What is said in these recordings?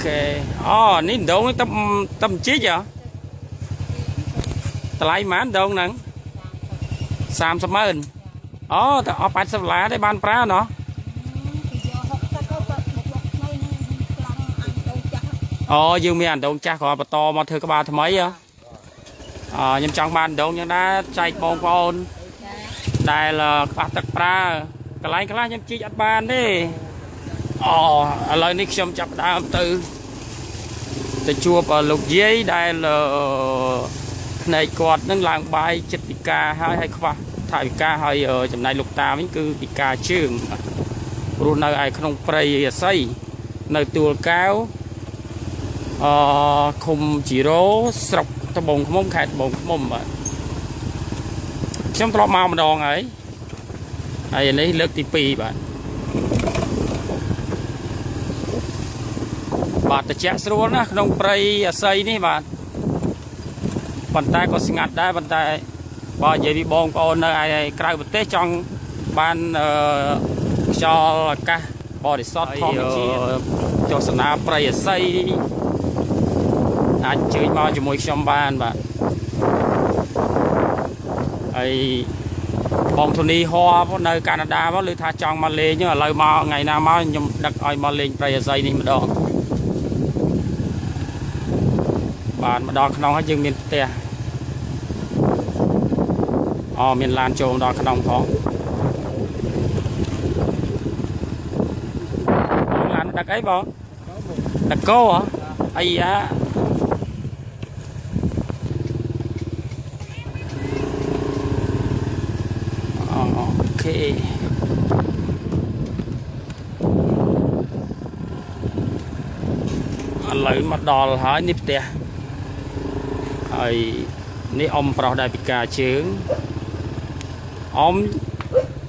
ខេអូនេះដងតំតំជីកហ៎តម្លៃប៉ុន្មានដងហ្នឹង30ម៉ឺនអូតែអស់80ដុល្លារទេបានប្រើណោះ គេយក60ទៅគាត់មកលក់ថ្មីហ្នឹងខ្លាំងអញទៅចាស់ អូយើងមានអាដងចាស់គ្រាន់បន្តមកធ្វើក្បាលថ្មីហ៎អខ្ញុំចង់បានដងយ៉ាងដែរចែកបងប្អូន ចា ដែលខ្វះទឹកប្រើកន្លែងខ្លះខ្ញុំជីកអត់បានទេអូឥឡូវនេះខ្ញុំចាប់ផ្ដើមទៅទៅជួបលោកយាយដែលភ្នែកគាត់នឹងឡើងបាយចិត្តពិការហើយហើយខ្វះថវិកាហើយចំណែកលោកតាវិញគឺពិការជើងរស់នៅឯក្នុងព្រៃអស័យនៅទួលកែវអឃុំជីរ៉ូស្រុកត្បូងឃ្មុំខេត្តត្បូងឃ្មុំបាទខ្ញុំធ្លាប់មកម្ដងហើយហើយនេះលើកទី2បាទបាទត្រជាក់ស្រួលណាស់ក្នុងព្រៃអស័យនេះបាទប៉ុន្តែក៏ស្ងាត់ដែរប៉ុន្តែបើនិយាយពីបងប្អូននៅឯក្រៅប្រទេសចង់បានអឺខ្យល់អាកាសបរិសុទ្ធធម្មជាតិទស្សនាព្រៃអស័យអាចអញ្ជើញមកជាមួយខ្ញុំបានបាទហើយបងធូនីហួរនៅកាណាដាមកឮថាចង់មកលេងឥឡូវមកថ្ងៃណាមកខ្ញុំដឹកឲ្យមកលេងព្រៃអស័យនេះម្ដងបាទមកដល់ក្នុងហើយយើងមានផ្ទះអូមានឡានចូលមកដល់ក្នុងផងបងឡានដឹកអីបងដឹកគោហ៎អីយ៉ាអូខេឥឡូវមកដល់ហើយនេះផ្ទះហើយនេះអ៊ំប្រុសដែលពិការជើងអ៊ំ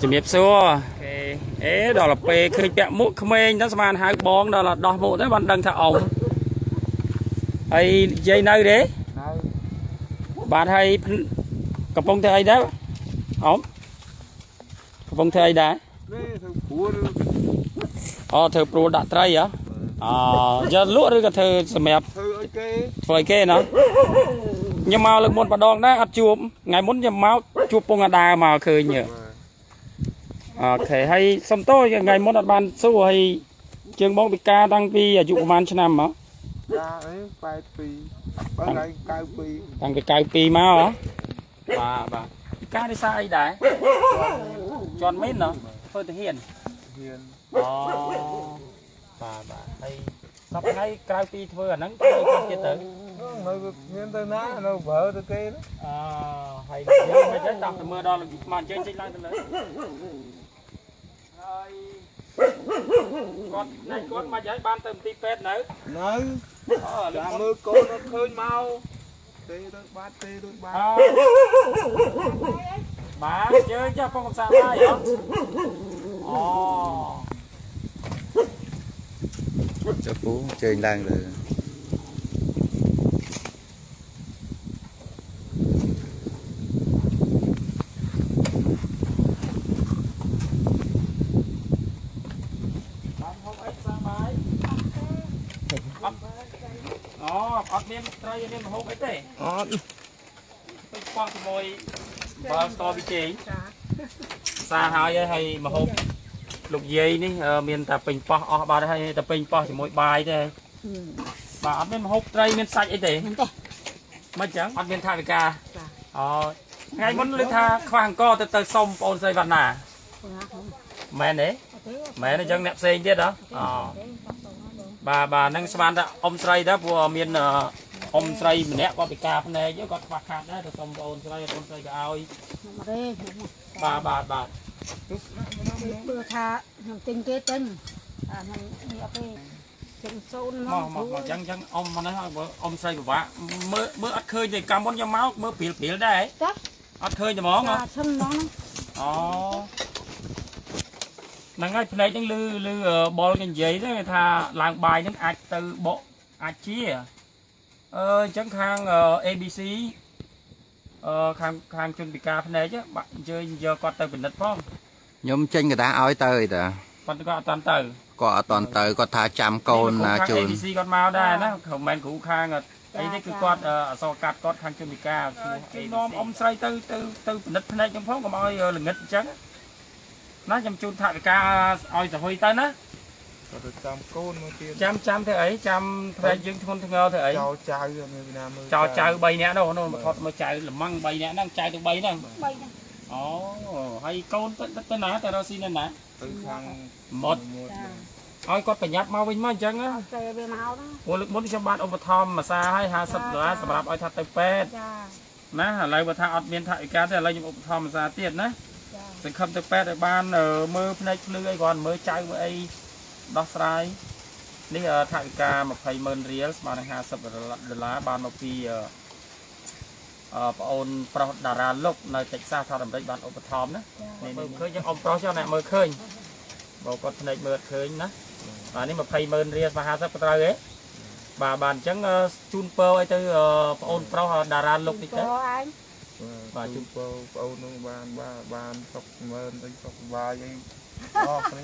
ជំរាបសួរអូខេអេដល់ពេលឃើញពាក់មួកក្មេងទៅស្មានហៅបងដល់ដោះមួកទៅបានដឹងថាអ៊ំហើយនិយាយនៅទេ នៅ បាទហើយកំពុងធ្វើអីដែរអ៊ំកំពុងធ្វើអីដែរ នេះធ្វើព្រួល អូធ្វើព្រួលដាក់ត្រីហ៎អូយកលក់ឬក៏ធ្វើសម្រាប់ ធ្វើឲ្យគេ ធ្វើឲ្យគេណោះខ្ញុំមកលើកមុនម្ដងដែរអត់ជួបថ្ងៃមុនខ្ញុំមកជួបពងអាដាមកឃើញអូខេហើយសុំទោសថ្ងៃមុនអត់បានសួរហើយជើងបងពិការតាំងពីអាយុប្រហែលឆ្នាំមក តាអី82បើឡើង92 តាំងពី92មកហ៎បាទបាទពិការដោយសារអីដែរជន់មីនណោះធ្វើទាហាន ហ៊ាន អូបាទបាទហើយសប្តាហ៍ថ្ងៃក្រៅពីធ្វើអាហ្នឹងធ្វើអីខ្លះទៀតទៅ នៅមានទៅណានៅប្រើទៅគេណា អហើយយើងមិនចេះតាមទៅមើលដល់មកអញ្ជើញចេញឡើងទៅលើហើយគាត់ណែគាត់មកយាយបានទៅមន្ទីរពេទ្យនៅ នៅ អូលើ តាម កមុន មើលកូនអត់ឃើញមកទេទៅបាត់ទេទៅបាត់ អបាទអញ្ជើញចាស់ពងកំសាបាយហ៎អូ ចុះពូជើញឡើងលើ បានហូបអីសាបាយអត់អូអត់មានត្រីមានម្ហូបអីទេ អត់ ទៅប៉ោះជាមួយបើស្ករវិជ័យ ចា សាហើយហើយម្ហូបលោកយាយនេះមានតែពេញប៉ោះអស់បាត់ហើយតែពេញប៉ោះជាមួយបាយទេបាទអត់មានម្ហូបត្រីមានសាច់អីទេ មិនទេ មិនចឹងអត់មានថវិកា ចា អូថ្ងៃមុនឮថាខ្វះអង្គទៅទៅសុំបងអូនស្រីវណ្ណាមែនទេ អត់ទេ មែនអញ្ចឹងអ្នកផ្សេងទៀតហ៎អូបាទបាទហ្នឹងស្មានថាអ៊ំស្រីដែរព្រោះមានអ៊ំស្រីម្នាក់គាត់ពិការភ្នែកគាត់ខ្វះខាតដែរទៅសុំបងអូនស្រីបងអូនស្រីក៏ឲ្យ ខ្ញុំអត់ទេខ្ញុំ បាទបាទបាទ បើថាខ្ញុំទិញគេទិញអាខ្ញុំនេះអត់ទេទិញសូន មកមកមកអញ្ចឹងអញ្ចឹងអ៊ំមកនេះឲ្យអ៊ំស្រីពិបាកមើលមើលអត់ឃើញទេកាលមុនខ្ញុំមកមើលព្រាលព្រាលដែរ ចា អត់ឃើញតែហ្មង ចាឈឹមហ្មង អូហ្នឹងហើយភ្នែកហ្នឹងលឺលឺបលគេនិយាយហ្នឹងគេថាឡើងបាយហ្នឹងអាចទៅបកអាចជាអឺអញ្ចឹងខាង ABC អឺខាងខាងជនពិការភ្នែកបាក់អញ្ជើញយកគាត់ទៅពិនិត្យផង ខ្ញុំចេញกระดาษឲ្យទៅអីតា ប៉ុន្តែគាត់អត់តាន់ទៅ គាត់អត់តន់ទៅគាត់ថាចាំកូនណាជូន ABC គាត់មកដែរណាមិនមែនគ្រូខាងអីទេគឺគាត់អសរកាត់គាត់ខាងជនពិការឈ្មោះជូននាំអ៊ំស្រីទៅទៅទៅពិនិត្យភ្នែកខ្ញុំផងកុំឲ្យល្ងិតអញ្ចឹងណាខ្ញុំជូនថវិកាឲ្យសហុយទៅណា គាត់ទៅចាំកូនមកទៀត ចាំចាំធ្វើអីចាំភ្នែកយើងធ្ងន់ធ្ងរធ្វើអី ចោលចៅមានណាមើល ចោលចៅ3នាក់នោះនោះមកថត់មកចៅល្មង3នាក់ហ្នឹងចៅទៅ3ហ្នឹង 3ហ្នឹង អូហើយកូនទៅទៅណាទៅរកស៊ីនៅណា ទៅខាង មុត មុត ចា ឲ្យគាត់ប្រញាប់មកវិញមកអញ្ចឹងណា ឲ្យគេវាមកណា ព្រោះលើកមុនខ្ញុំបានឧបត្ថម្ភមួយសាឲ្យ50ដុល្លារសម្រាប់ឲ្យថាទៅពេទ្យ ចា ណាឥឡូវបើថាអត់មានថវិកាទេឥឡូវខ្ញុំឧបត្ថម្ភមួយសាទៀតណា ចា សង្ឃឹមទៅពេទ្យឲ្យបានមើលភ្នែកភ្លឺអីគ្រាន់មើលចៅមើលអីដោះស្រាយនេះថវិកា20ម៉ឺនរៀលស្មើនឹង50ដុល្លារបានមកពីអឺប្អូនប្រុសតារាលុកនៅតិចសាសសហរដ្ឋអាមេរិកបានឧបត្ថម្ភណានេះមើលឃើញយើងអ៊ំប្រុសចុះអ្នកមើលឃើញបើគាត់ភ្នែកមើលអត់ឃើញណាបាទនេះ20ម៉ឺនរៀលស្មើ50ក៏ត្រូវទេបាទបាទអញ្ចឹងជូនពរឲ្យទៅប្អូនប្រុសតារាលុកតិចទៅ ឯង បាទជូន ជូនពរប្អូននោះបានបាទបានសុខមើលអីសុខសប្បាយអីអស់គ្នា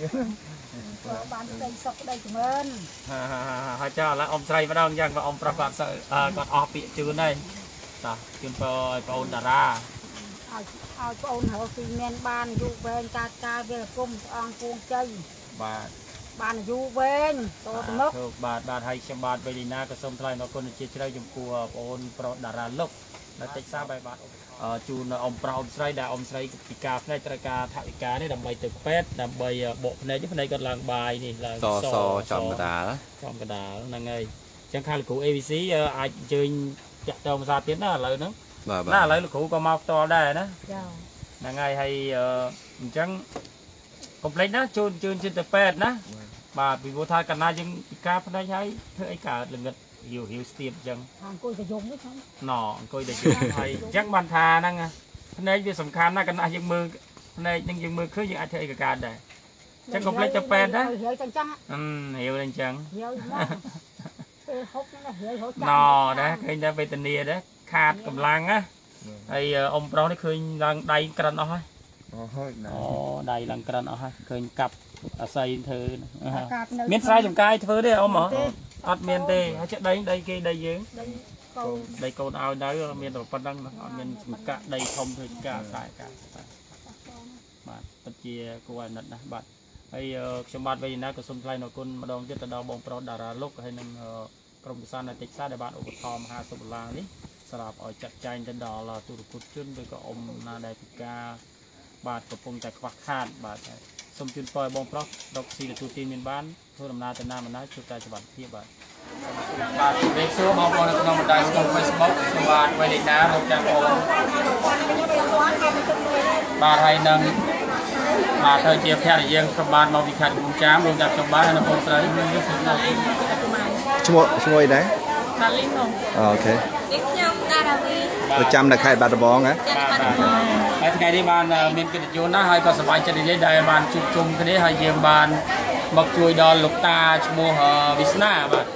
បានស្ដីសុខស្ដីចម្រើន ហាហាហាហើយចុះឥឡូវអ៊ំស្រីម្ដងអញ្ចឹងបើអ៊ំប្រុសគាត់សូវគាត់អស់ពាក្យជូនហើយតោះជូនពរឲ្យប្អូនតារា ឲ្យឲ្យប្អូនរកស៊ីមានបានអាយុវែងកើតការវាលគុំព្រះអង្គពួងជ័យ បាទ បានអាយុវែងតទៅមុខ បាទបាទហើយខ្ញុំបាទវេលីណាក៏សូមថ្លែងអរគុណជាជ្រៅចំពោះប្អូនប្រុសតារាលុកនៅតិចសាបែបបាទជូនអ៊ំប្រុសអ៊ំស្រីដែលអ៊ំស្រីពិការភ្នែកត្រូវការថវិកានេះដើម្បីទៅពេទ្យដើម្បីបកភ្នែកនេះភ្នែកគាត់ឡើងបាយនេះឡើង សសចំកដាល ចំកដាលហ្នឹងហើយអញ្ចឹងខាងលោកគ្រូ ABC អាចអញ្ជើញតាក់ទងភាសាទៀតណាឥឡូវហ្នឹង បាទ ណា បាទ ឥឡូវលោកគ្រូក៏មកផ្ទាល់ដែរណា ចា ហ្នឹងហើយហើយអញ្ចឹងកុំភ្លេចណាជូនជូនជូនទៅពេទ្យណាបាទពីព្រោះថាកាលណាយើងពិការភ្នែកហើយធ្វើអីកើតល្ងិតរាវរាវស្ទាបអញ្ចឹង អង្គុយទៅយំនេះខ្ញុំ ណអង្គុយតែយំហើយអញ្ចឹងបានថាហ្នឹងភ្នែកវាសំខាន់ណាស់កាលណាយើងមើលភ្នែកនឹងយើងមើលឃើញយើងអាចធ្វើអីក៏កើតដែរអញ្ចឹងកុំភ្លេចទៅពេទ្យណា រាវចឹងចឹង អឺរាវអញ្ចឹង រាវមកពេលហូបហ្នឹងរាវហូប ណដែរឃើញតែវេទនាដែរខាតកម្លាំងណាហើយអ៊ំប្រុសនេះឃើញឡើងដៃក្រិនអស់ហើយ អស់ហើយណា អូដៃឡើងក្រិនអស់ហើយឃើញកាប់អាស័យធ្វើ កាត់នៅ មានស្រែចំការធ្វើទេអ៊ំហ៎អត់មានទេហើយចេះដីដីគេដីយើង ដីកូន ដីកូនឲ្យនៅមានតែប៉ុណ្្នឹងអត់មានចំកាក់ដីធំធ្វើចំការស្រែការបាទពិតជាគួរឲ្យអាណិតណាស់បាទហើយខ្ញុំបាទវេទនាក៏សូមថ្លែងអរគុណម្ដងទៀតទៅដល់បងប្រុសតារាលុកហើយនិងក្រុមពិសានៅតិចសាដែលបានឧបត្ថម្ភ50ដុល្លារនេះសម្រាប់ឲ្យចាត់ចែងទៅដល់ទូរគតជនឬក៏អ៊ំណាដែលពិការបាទកំពុងតែខ្វះខាតបាទសូមជូនពរឲ្យបងប្រុសរកស៊ីទទួលទានមានបានធ្វើដំណើរទៅណាមកណាជួបតែសុវត្ថិភាពបាទបាទជម្រាបសួរបងប្អូននៅក្នុងបណ្ដាញសង្គម Facebook ខ្ញុំបាទវេលីណាលោកចាំបងបាទហើយនឹងបាទធ្វើជាភរិយាខ្ញុំបាទមកពីខេត្តកំពង់ចាមរួមទាំងខ្ញុំបាទហើយនិងបងស្រី ឈ្មោះឈ្មោះអីដែរ បាទលីងមក អូខេ នេះខ្ញុំតារាវី ប្រចាំនៅខេត្តបាត់ដំបងហ៎ ចាត់បាត់ដំបង ហើយថ្ងៃនេះបានមានកិត្តិយសណាស់ហើយក៏សប្បាយចិត្តរីករាយដែលបានជួបជុំគ្នាហើយយើងបានមកជួយដល់លោកតាឈ្មោះវាសនាបាទ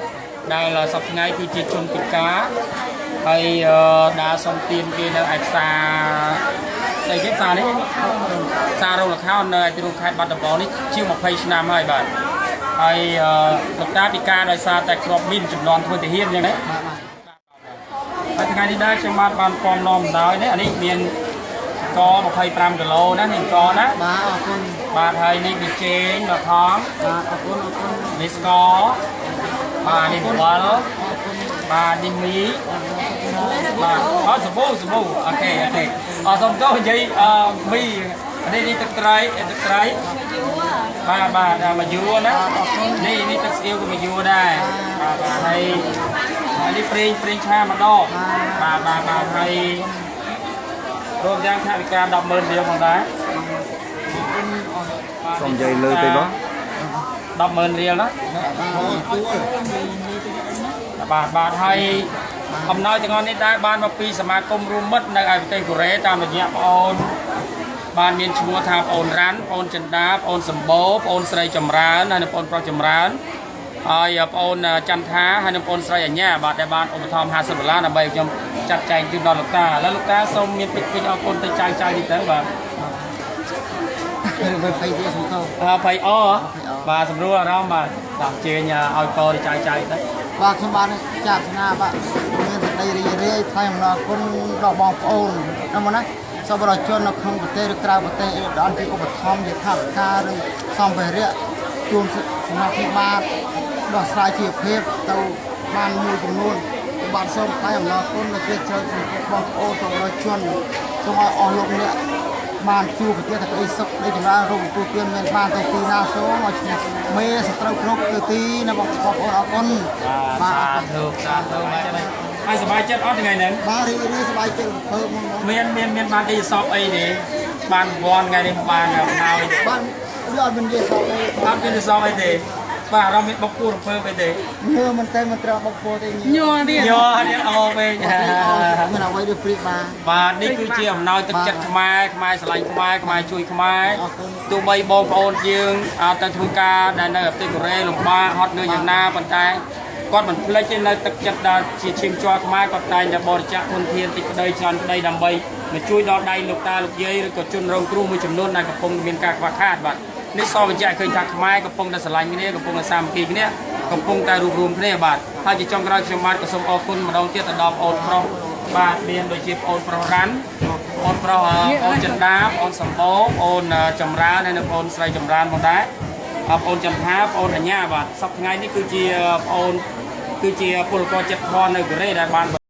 ដែលសប្តាហ៍ថ្ងៃគឺជាជនពិការហើយដើរសុំទានគេនៅឯផ្សារស្អីគេផ្សារនេះផ្សាររោងល្ខោននៅឯទីរួមខេត្តបាត់ដំបងនេះជាង20ឆ្នាំហើយបាទហើយលោកតាពិការដោយសារតែគ្រាប់មីនចំនួនធ្វើទាហានអញ្ចឹងណាហើយថ្ងៃនេះដែរខ្ញុំបាទបានពំនាំបណ្ដោយនេះអានេះមានក25គីឡូណានេះកណា បាទអរគុណ បាទហើយនេះប៊ីចេងមកផង បាទអរគុណអរគុណ នេះស្ករបាទនេះអំបិលបាទនេះមីបាទអត់សាប៊ូសាប៊ូ OK OK អរសុំទោសនិយាយអឺមីនេះនេះទឹកត្រីទឹកត្រីបាទបាទមកយួរណានេះនេះទឹកស្អៀវក៏មកយួរដែរបាទបាទហើយហើយនេះប្រេងប្រេងឆាម្ដងបាទបាទបាទហើយរួមទាំងថវិកា100,000រៀលផងដែរ សូមនិយាយលើពេកបង 100,000រៀលណាបាទបាទហើយអំណោយទាំងអស់នេះដែរបានមកពីសមាគមរួមមិត្តនៅឯប្រទេសកូរ៉េតាមរយៈប្អូនបានមានឈ្មោះថាប្អូនរ៉ាន់ប្អូនចិន្តាប្អូនសម្បូរប្អូនស្រីចម្រើនហើយនិងប្អូនប្រុសចម្រើនហើយប្អូនចន្ទថាហើយនិងប្អូនស្រីអញ្ញាបាទដែលបានឧបត្ថម្ភ50ដុល្លារដើម្បីខ្ញុំចាត់ចែងជូនដល់លោកតាឥឡូវលោកតាសូមមានពេចពេចអរគុណទៅចៅចៅនេះទៅបាទ ភ័យទៀតសំទោស អភ័យអបាទសម្រួលអារម្មណ៍បាទតាមជើញឲ្យពរចៅចៅទៅ បាទខ្ញុំបានចាសនាបាទមានសេចក្តីរីករាយថ្លែងអំណរគុណដល់បងប្អូនណាមកណាសប្បុរសជននៅក្នុងប្រទេសឬក្រៅប្រទេសដល់ជាឧបត្ថម្ភជាថវិកាឬសម្ភារៈជូនសមាភិបាលដោះស្រាយជីវភាពទៅបានមួយចំនួនបាទសូមថ្លែងអំណរគុណដល់ជាជ្រៅចំពោះបងប្អូនសប្បុរសជនសូមឲ្យអស់លោកអ្នកបានជួបប្រទេសតែក្តីសុខក្តីចម្រើនរកទទួលទានមានបានទៅទីណាសូមឲ្យឈ្នះមេសត្រូវគ្រប់ទៅទីណាបងប្អូនអរគុណ បាទសាធុសាធុបាទហើយសប្បាយចិត្តអត់ថ្ងៃហ្នឹង បាទរីករាយសប្បាយចិត្តរំភើបមក មានមានមានបានអីសពអីទេបានរង្វាន់ថ្ងៃនេះបានអំណោយទេ បានវាអត់មាននិយាយសោះទេ អត់មានសពអីទេបាទអារម្មណ៍មានបុកគូរំភើបអីទេ ញើមិនតែមិនត្រូវបុកពោទេញើ ញ័រទៀត ញ័រនេះអូពេក មានអ្វីដូចព្រៀបបាន បាទនេះគឺជាអំណោយទឹកចិត្តខ្មែរខ្មែរស្រឡាញ់ខ្មែរខ្មែរជួយខ្មែរ អរគុណ ទោះបីបងប្អូនយើងអាចទៅធ្វើការដែលនៅប្រទេសកូរ៉េលំបាកហត់នឿយយ៉ាងណាប៉ុន្តែគាត់មិនភ្លេចទេនៅទឹកចិត្តដែលជាឈាមជ័រខ្មែរគាត់តែងតែបរិច្ចាគធនធានតិចក្តីច្រើនក្តីដើម្បីមកជួយដល់ដៃលោកតាលោកយាយឬក៏ជនរងគ្រោះមួយចំនួនដែលកំពុងមានការខ្វះខាតបាទនេះសបញ្ជាក់ឲ្យឃើញថាខ្មែរកំពុងតែស្រឡាញ់គ្នាកំពុងតែសាមគ្គីគ្នាកំពុងតែរួបរวมគ្នាបាទហើយជាចុងក្រោយខ្ញុំបាទក៏សូមអរគុណម្ដងទៀតទៅដល់បងប្អូនប្រុសបាទមានដូចជាបងប្អូនប្រុសរ៉ាន់ បងប្រុសអូនចិន្តាបងសម្បូរអូនចម្រើនហើយនិងបងស្រីចម្រើនផងដែរបងចន្ទថាបងអញ្ញាបាទសប្តាហ៍ថ្ងៃនេះគឺជាបងគឺជាពលករចិត្តធននៅកូរ៉េដែលបាន